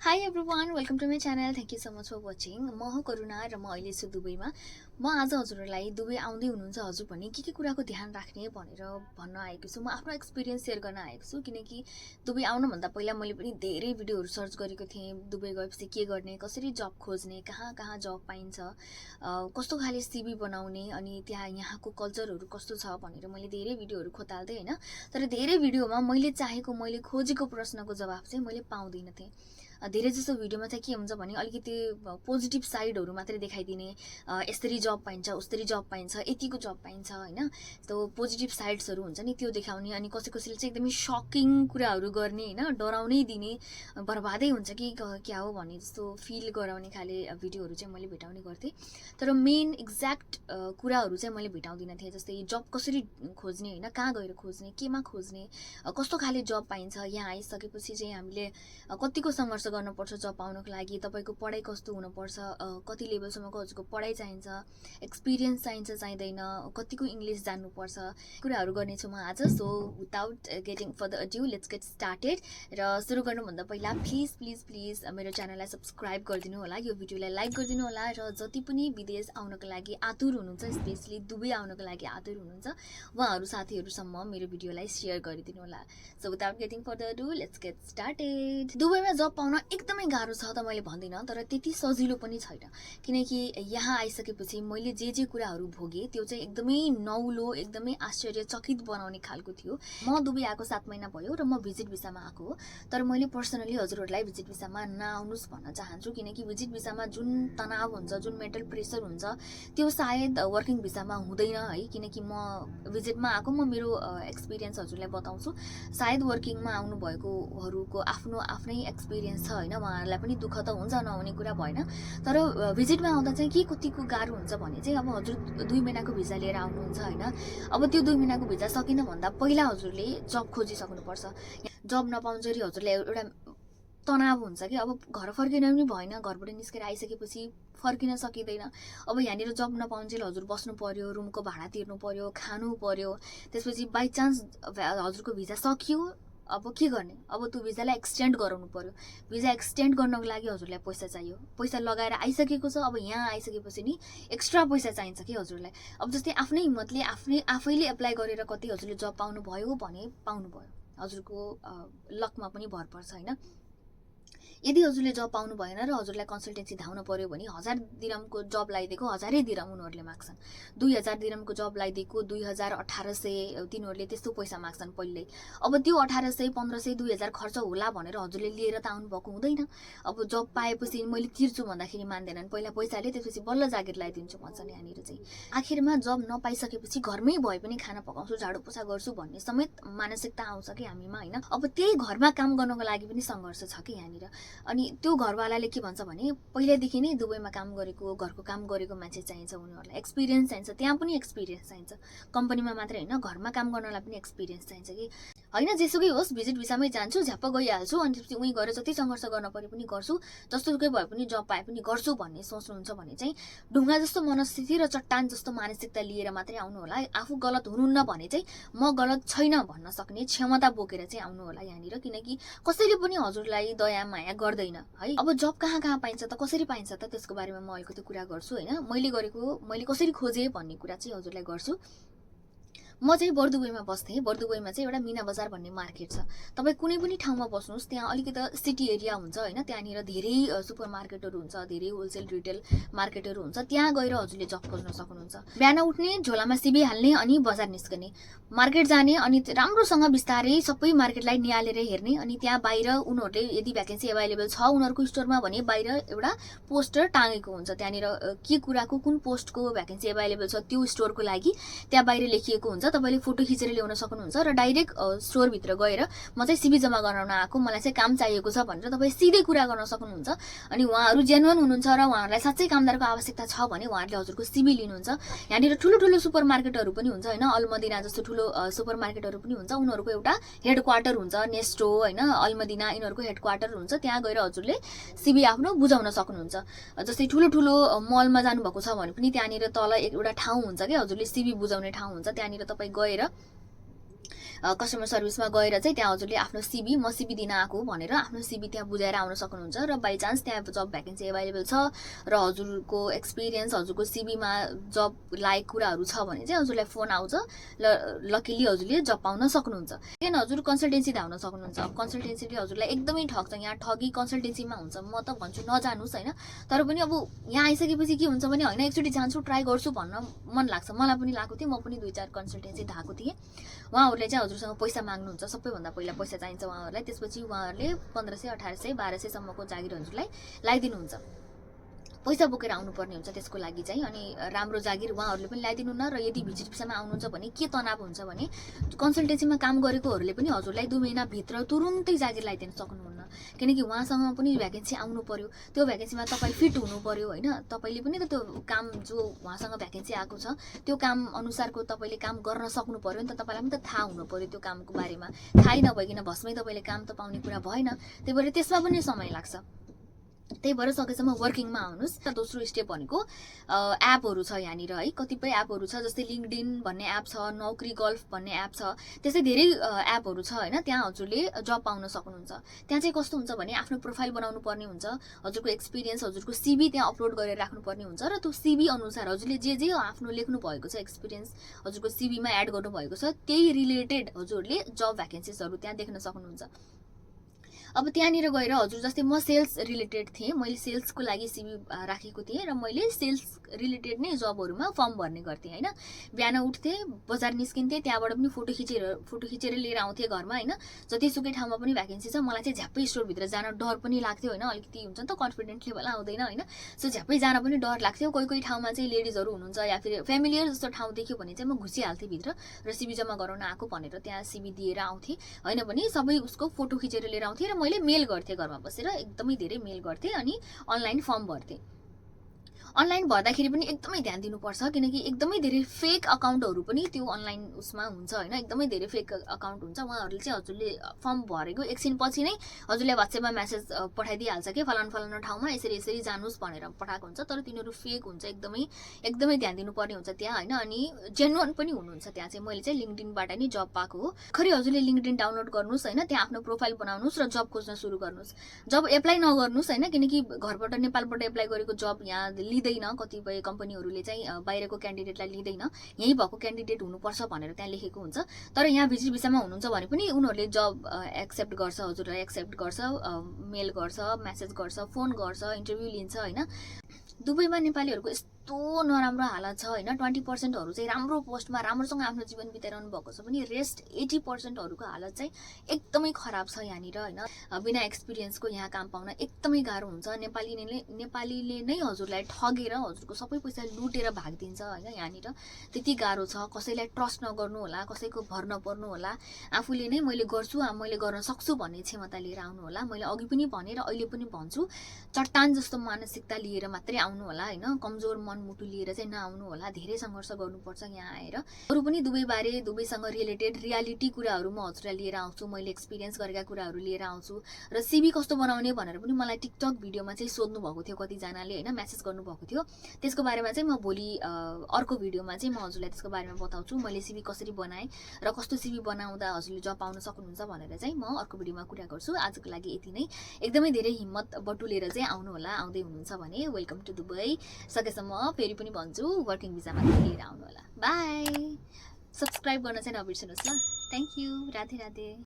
Hi everyone, welcome to my channel. Thank you so much for watching. म हो करुणा र म अहिले छु दुबईमा। म आज हजुरहरूलाई दुबई आउँदै हुनुहुन्छ हजुर भने के कुराको ध्यान राख्ने भनेर भन्न आएको छु। म आफ्नो एक्सपिरियन्स शेयर गर्न आएको छु किनकि दुबई आउनुभन्दा पहिला मैले पनि धेरै भिडियोहरू सर्च गरेको थिएँ। दुबई गएपछि के गर्ने, कसरी जब खोज्ने, कहाँ कहाँ जब पाइन्छ, कस्तो खाले सिभी बनाउने अनि त्यहाँ यहाँको कल्चरहरू कस्तो छ भनेर मैले धेरै भिडियोहरू खोताल्दै हैन। तर धेरै भिडियोमा मैले चाहेको, मैले खोजेको प्रश्नको जवाफ चाहिँ मैले पाउँदिन थिएँ। धेरै जस्तो भिडियोमा चाहिँ के हुन्छ भने अलिकति पोजिटिभ साइडहरू मात्रै देखाइदिने, यसरी जब पाइन्छ, उसरी जब पाइन्छ, यतिको जब पाइन्छ हैन। त्यो पोजिटिभ साइड्सहरू हुन्छ नि त्यो देखाउने, अनि कसैले चाहिँ एकदमै सकिङ कुराहरू गर्ने हैन, डराउनै दिने, बर्बादै हुन्छ कि क्या हो भन्ने जस्तो फिल गराउने खाले भिडियोहरू चाहिँ मैले भेटाउने गर्थेँ। तर मेन एक्ज्याक्ट कुराहरू चाहिँ मैले भेटाउँदिन थिएँ। जस्तै जब कसरी खोज्ने हैन, कहाँ गएर खोज्ने, केमा खोज्ने, कस्तो खाले जब पाइन्छ, यहाँ आइसकेपछि चाहिँ हामीले कतिको सङ्घर्ष गर्नुपर्छ जब पाउनको लागि, तपाईँको पढाइ कस्तो हुनुपर्छ, कति लेभलसम्मको हजुरको पढाइ चाहिन्छ, एक्सपिरियन्स चाहिन्छ चाहिँदैन, कतिको इङ्ग्लिस जान्नुपर्छ, कुराहरू गर्नेछु म आज। So without getting further adieu let's get started. र सुरु गर्नुभन्दा पहिला प्लिज प्लिज प्लिज मेरो च्यानललाई सब्सक्राइब गरिदिनु होला, यो भिडियोलाई लाइक गरिदिनु होला, र जति पनि विदेश आउनको लागि आतुर हुनुहुन्छ, स्पेसली दुबई आउनको लागि आतुर हुनुहुन्छ, उहाँहरू साथीहरूसम्म मेरो भिडियोलाई सेयर गरिदिनु होला। So without getting further adieu let's get started. दुबईमा जब पाउन एकदमै गाह्रो छ त मैले भन्दिनँ, तर त्यति सजिलो पनि छैन। किनकि यहाँ आइसकेपछि मैले जे कुराहरू भोगेँ त्यो चाहिँ एकदमै नौलो, एकदमै आश्चर्यचकित बनाउने खालको थियो। म दुबई आएको 7 महिना भयो र म भिजिट भिसामा आएको हो। तर मैले पर्सनली हजुरहरूलाई भिजिट भिसामा नआउनुहोस् भन्न चाहन्छु, किनकि भिजिट भिसामा जुन तनाव हुन्छ, जुन मेन्टल प्रेसर हुन्छ, त्यो सायद वर्किङ भिसामा हुँदैन है। किनकि म भिजिटमा आएको, म मेरो एक्सपिरियन्स हजुरलाई बताउँछु। सायद वर्किङमा आउनुभएकोहरूको आफ्नै एक्सपिरियन्स छ हैन, उहाँहरूलाई पनि दुःख त हुन्छ, नहुने कुरा भएन। तर भिजिटमा आउँदा चाहिँ के कतिको गाह्रो हुन्छ भने चाहिँ अब हजुर 2 महिनाको भिजा लिएर आउनुहुन्छ हैन। अब त्यो 2 महिनाको भिजा सकिन भन्दा पहिला हजुरले जब खोजिसक्नुपर्छ। जब नपाउँजरी हजुरलाई एउटा तनाव हुन्छ कि अब घर फर्किन पनि भएन, घरबाट निस्केर आइसकेपछि फर्किन सकिँदैन। अब यहाँनिर जब नपाउँजेल हजुर बस्नु पर्यो, रुमको भाडा तिर्नु पर्यो, खानु पर्यो। त्यसपछि बाई चान्स हजुरको भिजा सकियो, अब के गर्ने? अब त्यो भिजालाई एक्सटेन्ड गराउनु पर्यो। भिजा एक्सटेन्ड गर्नको लागि हजुरलाई पैसा चाहियो, पैसा लगाएर आइसकेको छ। अब यहाँ आइसकेपछि नि एक्स्ट्रा पैसा चाहिन्छ कि हजुरलाई। अब जस्तै आफ्नै हिम्मतले आफैले एप्लाई गरेर कति हजुरले जब पाउनुभयो भने पाउनुभयो, हजुरको लकमा पनि भर पर्छ हैन। यदि हजुरले जब पाउनु भएन र हजुरलाई कन्सल्टेन्सी धाउन पर्यो भने 1000 दिरमको जब लगाइदिएको 1000 दिरम उनीहरूले माग्छन्। 2000 दिरमको जब लगाइदिएको 2800 तिनीहरूले त्यस्तो पैसा माग्छन् पहिल्यै। अब त्यो 1800, 1500, 2000 खर्च होला भनेर हजुरले लिएर त आउनुभएको हुँदैन। अब जब पाएपछि मैले तिर्छु भन्दाखेरि मान्दैनन्। पहिला पैसाले, त्यसपछि बल्ल जागिर लगाइदिन्छु भन्छन् यहाँनिर चाहिँ। आखिरमा जब नपाइसकेपछि घरमै भए पनि खाना पकाउँछु, झाडु पोछा गर्छु भन्ने समेत मानसिकता आउँछ कि हामीमा हैन। अब त्यही घरमा काम गर्नको लागि पनि सङ्घर्ष छ कि यहाँनिर। अनि त्यो घरवालाले के भन्छ भने पहिल्यैदेखि नै दुबईमा काम गरेको, घरको काम गरेको मान्छे चाहिन्छ उनीहरूलाई, एक्सपिरियन्स चाहिन्छ। त्यहाँ पनि एक्सपिरियन्स चाहिन्छ, कम्पनीमा मात्रै हैन, घरमा काम गर्नलाई पनि एक्सपिरियन्स चाहिन्छ कि हैन। जेसुकै होस् भिजिट भिसामै जान्छु, झ्याप्प गइहाल्छु, अनि त्यसपछि उहीँ गएर जति सङ्घर्ष गर्न परे पनि गर्छु, जस्तोकै भए पनि जब पाए पनि गर्छु भन्ने सोच्नुहुन्छ भने चाहिँ ढुङ्गा जस्तो मनस्थिति र चट्टान जस्तो मानसिकता लिएर मात्रै आउनु होला। आफू गलत हुनुहुन्न भने चाहिँ म गलत छैन भन्न सक्ने क्षमता बोकेर चाहिँ आउनु होला यहाँनिर। किनकि कसैले पनि हजुरलाई दया माया गर्दैन है। अब जब कहाँ कहाँ पाइन्छ त, कसरी पाइन्छ त, त्यसको बारेमा म अलिकति कुरा गर्छु हैन। मैले कसरी खोजेँ भन्ने कुरा चाहिँ हजुरलाई गर्छु। म चाहिँ बर्दुबईमा बस्थेँ। बर्दुबईमा चाहिँ एउटा मिना बजार भन्ने मार्केट छ। तपाईँ कुनै पनि ठाउँमा बस्नुहोस्, त्यहाँ अलिकति सिटी एरिया हुन्छ हैन, त्यहाँनिर धेरै सुपर मार्केटहरू हुन्छ, धेरै होलसेल रिटेल मार्केटहरू हुन्छ। त्यहाँ गएर हजुरले जब खोज्न सक्नुहुन्छ। बिहान उठ्ने, झोलामा सिबी हाल्ने, अनि बजार निस्कने, मार्केट जाने, अनि राम्रोसँग बिस्तारै सबै मार्केटलाई निहालेर हेर्ने। अनि त्यहाँ बाहिर उनीहरूले यदि भ्याकेन्सी एभाइलेबल छ उनीहरूको स्टोरमा भने बाहिर एउटा पोस्टर टाँगेको हुन्छ। त्यहाँनिर के कुराको कुन पोस्टको भ्याकेन्सी एभाइलेबल छ त्यो स्टोरको लागि त्यहाँ बाहिर लेखिएको हुन्छ। तपाईँले फोटो खिचेर ल्याउन सक्नुहुन्छ र डाइरेक्ट स्टोरभित्र गएर म चाहिँ सिबी जम्मा गराउन आएको, मलाई चाहिँ काम चाहिएको छ भनेर तपाईँ सिधै कुरा गर्न सक्नुहुन्छ। अनि उहाँहरू जेन्युन हुनुहुन्छ र उहाँहरूलाई साँच्चै कामदारको आवश्यकता छ भने उहाँहरूले हजुरको सिबी लिनुहुन्छ। यहाँनिर ठुलो ठुलो सुपर मार्केटहरू पनि हुन्छ हैन, अलमदिना जस्तो ठुलो सुपर मार्केटहरू पनि हुन्छ। उनीहरूको एउटा हेड क्वार्टर हुन्छ, नेस्टो हैन, अलमदिना यिनीहरूको हेड क्वार्टर हुन्छ। त्यहाँ गएर हजुरले सिबी आफ्नो बुझाउन सक्नुहुन्छ। जस्तै ठुलो ठुलो मलमा जानुभएको छ भने पनि त्यहाँनिर तल एउटा ठाउँ हुन्छ कि हजुरले सिबी बुझाउने ठाउँ हुन्छ। त्यहाँनिर तपाईँ गएर कस्टमर सर्भिसमा गएर चाहिँ त्यहाँ हजुरले आफ्नो सिबी म सिबी दिन आएको भनेर आफ्नो सिबी त्यहाँ बुझाएर आउन सक्नुहुन्छ र बाई चान्स त्यहाँ जब भ्याकेन्सी एभाइलेबल छ र हजुरको एक्सपिरियन्स हजुरको सिबीमा जब लायक कुराहरू छ भने चाहिँ हजुरलाई फोन आउँछ लकिली हजुरले जब पाउन सक्नुहुन्छ। किन हजुर कन्सल्टेन्सी धाउन सक्नुहुन्छ। कन्सल्टेन्सीले हजुरलाई एकदमै ठग्छ। यहाँ ठगी कन्सल्टेन्सीमा हुन्छ। म त भन्छु नजानुस् होइन, तर पनि अब यहाँ आइसकेपछि के हुन्छ भने होइन एकचोटि जान्छु ट्राई गर्छु भन्न मन लाग्छ। मलाई पनि लागेको थियो, म पनि 2-4 कन्सल्टेन्सी धाएको थिएँ। उहाँहरूले चाहिँ हजुरसँग पैसा माग्नुहुन्छ, सबैभन्दा पहिला पैसा चाहिन्छ उहाँहरूलाई। त्यसपछि उहाँहरूले 1500, 1800, 1200 सम्मको जागिर हजुरलाई लगाइदिनुहुन्छ। पैसा बोकेर आउनुपर्ने हुन्छ त्यसको लागि चाहिँ। अनि राम्रो जागिर उहाँहरूले पनि ल्याइदिनुहुन्न। र यदि भिजिट भिसामा आउनुहुन्छ भने के तनाव हुन्छ भने कन्सल्टेन्सीमा काम गरेकोहरूले पनि हजुरलाई 2 महिनाभित्र तुरुन्तै जागिर ल्याइदिन सक्नुहुन्न। किनकि उहाँसँग पनि भ्याकेन्सी आउनु पर्यो, त्यो भ्याकेन्सीमा तपाईँ फिट हुनु पर्यो होइन। तपाईँले पनि त त्यो काम जो उहाँसँग भ्याकेन्सी आएको छ त्यो काम अनुसारको तपाईँले काम गर्न सक्नु पर्यो नि त। तपाईँलाई पनि त थाहा हुनु पर्यो त्यो कामको बारेमा। थाहै नभइकन भस्मै तपाईँले काम त पाउने कुरा भएन। त्यही भएर त्यसमा पनि समय लाग्छ। त्यही भएर सकेसम्म वर्किङमा आउनुहोस्। र दोस्रो स्टेप भनेको एपहरू छ यहाँनिर है, कतिपय एपहरू छ जस्तै लिङ्कडिन भन्ने एप छ, नौकरी गल्फ भन्ने एप छ, त्यस्तै धेरै एपहरू छ होइन। त्यहाँ हजुरले जब पाउन सक्नुहुन्छ। त्यहाँ चाहिँ कस्तो हुन्छ भने आफ्नो प्रोफाइल बनाउनु पर्ने हुन्छ, हजुरको एक्सपिरियन्स हजुरको सिबी त्यहाँ अपलोड गरेर राख्नुपर्ने हुन्छ र त्यो सिबी अनुसार हजुरले जे आफ्नो लेख्नु भएको छ एक्सपिरियन्स हजुरको सिबीमा एड गर्नुभएको छ त्यही रिलेटेड हजुरले जब भ्याकेन्सिजहरू त्यहाँ देख्न सक्नुहुन्छ। अब त्यहाँनिर गएर हजुर जस्तै म सेल्स रिलेटेड थिएँ, मैले सेल्सको लागि सिबी राखेको थिएँ र मैले सेल्स रिलेटेड नै जबहरूमा फर्म भर्ने गर्थेँ होइन। बिहान उठ्थेँ, बजार निस्किन्थेँ, त्यहाँबाट पनि फोटो खिचेर लिएर आउँथेँ घरमा होइन। जतिसुकै ठाउँमा पनि भ्याकेन्सी छ, मलाई चाहिँ झ्याप्पै स्टोरभित्र जान डर पनि लाग्थ्यो होइन। अलिकति हुन्छ नि त कन्फिडेन्ट लेभल आउँदैन होइन। सो झ्याप्पै जान पनि डर लाग्थ्यो। कोही ठाउँमा चाहिँ लेडिजहरू हुनुहुन्छ या फिर फ्यामिलियर जस्तो ठाउँ देख्यो भने चाहिँ म घुसिहाल्थेँ भित्र र सिबी जम्मा गराउन आएको भनेर त्यहाँ सिबी दिएर आउँथेँ होइन भने सबै उसको फोटो खिचेर लिएर आउँथेँ र मैले मेल गर्थेँ घरमा बसेर, एकदमै धेरै मेल गर्थेँ अनि अनलाइन फर्म भर्थेँ। अनलाइन भर्दाखेरि पनि एकदमै ध्यान दिनुपर्छ किनकि एकदमै धेरै फेक अकाउन्टहरू पनि त्यो अनलाइन उसमा हुन्छ होइन। एकदमै धेरै फेक अकाउन्ट हुन्छ। उहाँहरूले चाहिँ हजुरले फर्म भरेको एकछिनपछि नै हजुरले वाट्सएपमा मेसेज पठाइदिइहाल्छ कि फलाना ठाउँमा यसरी जानुहोस् भनेर पठाएको हुन्छ, तर तिनीहरू फेक हुन्छ। एकदमै ध्यान दिनुपर्ने हुन्छ त्यहाँ होइन। अनि जेन्युन पनि हुनुहुन्छ त्यहाँ चाहिँ। मैले चाहिँ लिङ्कडिनबाट नै जब पाएको हो। खरि हजुरले लिङ्कडिन डाउनलोड गर्नुहोस् होइन, त्यहाँ आफ्नो प्रोफाइल बनाउनुहोस् र जब खोज्न सुरु गर्नुहोस्। जब एप्लाई नगर्नुहोस् होइन, किनकि घरबाट नेपालबाट एप्लाई गरेको जब यहाँ लिँदैन। कतिपय कम्पनीहरूले चाहिँ बाहिरको क्यान्डिडेटलाई लिँदैन, यहीँ भएको क्यान्डिडेट हुनुपर्छ भनेर त्यहाँ लेखेको हुन्छ। तर यहाँ भिजिट भिसामा हुनुहुन्छ भने पनि उनीहरूले जब एक्सेप्ट गर्छ, हजुरलाई एक्सेप्ट गर्छ, मेल गर्छ, मेसेज गर्छ, फोन गर्छ, इन्टरभ्यू लिन्छ होइन। दुबईमा नेपालीहरूको यस्तो नराम्रो हालत छ होइन। 20%हरू चाहिँ राम्रो पोस्टमा राम्रोसँग आफ्नो जीवन बिताइरहनु भएको छ भने रेस्ट 80%हरूको हालत चाहिँ एकदमै खराब छ यहाँनिर होइन। बिना एक्सपिरियन्सको यहाँ काम पाउन एकदमै गाह्रो हुन्छ। नेपालीले नै हजुरलाई ठगेर हजुरको सबै पैसा लुटेर भागिदिन्छ होइन। यहाँनिर त्यति गाह्रो छ। कसैलाई ट्रस्ट नगर्नु होला, कसैको भर नपर्नु होला। आफूले नै मैले गर्छु, मैले गर्न सक्छु भन्ने क्षमता लिएर आउनु होला। मैले अघि पनि भने र अहिले पनि भन्छु, चट्टान जस्तो मानसिकता लिएर मात्रै आउनु होला होइन। कमजोर मनमुटु लिएर चाहिँ नआउनु होला। धेरै सङ्घर्ष गर्नुपर्छ यहाँ आएर। अरू पनि दुबईबारे, दुबईसँग रिलेटेड रियालिटी कुराहरू म हजुरलाई लिएर आउँछु। मैले एक्सपिरियन्स गरेका कुराहरू लिएर आउँछु र सिबी कस्तो बनाउने भनेर पनि मलाई टिकटक भिडियोमा चाहिँ सोध्नु भएको थियो कतिजनाले होइन, मेसेज गर्नुभएको थियो। त्यसको बारेमा चाहिँ म भोलि अर्को भिडियोमा चाहिँ म हजुरलाई त्यसको बारेमा बताउँछु। मैले सिबी कसरी बनाएँ र कस्तो सिबी बनाउँदा हजुरले जब पाउन सक्नुहुन्छ भनेर चाहिँ म अर्को भिडियोमा कुरा गर्छु। आजको लागि यति नै। एकदमै धेरै हिम्मत बटुलेर चाहिँ आउनु होला। आउँदै हुनुहुन्छ भने वेलकम टु दुबई। सकेसम्म फेरि पनि भन्छु वर्किङ भिजामा लिएर आउनु होला। बाई। सब्सक्राइब गर्न चाहिँ नबिर्सनुहोस् ल। Thank you. राधे राधे।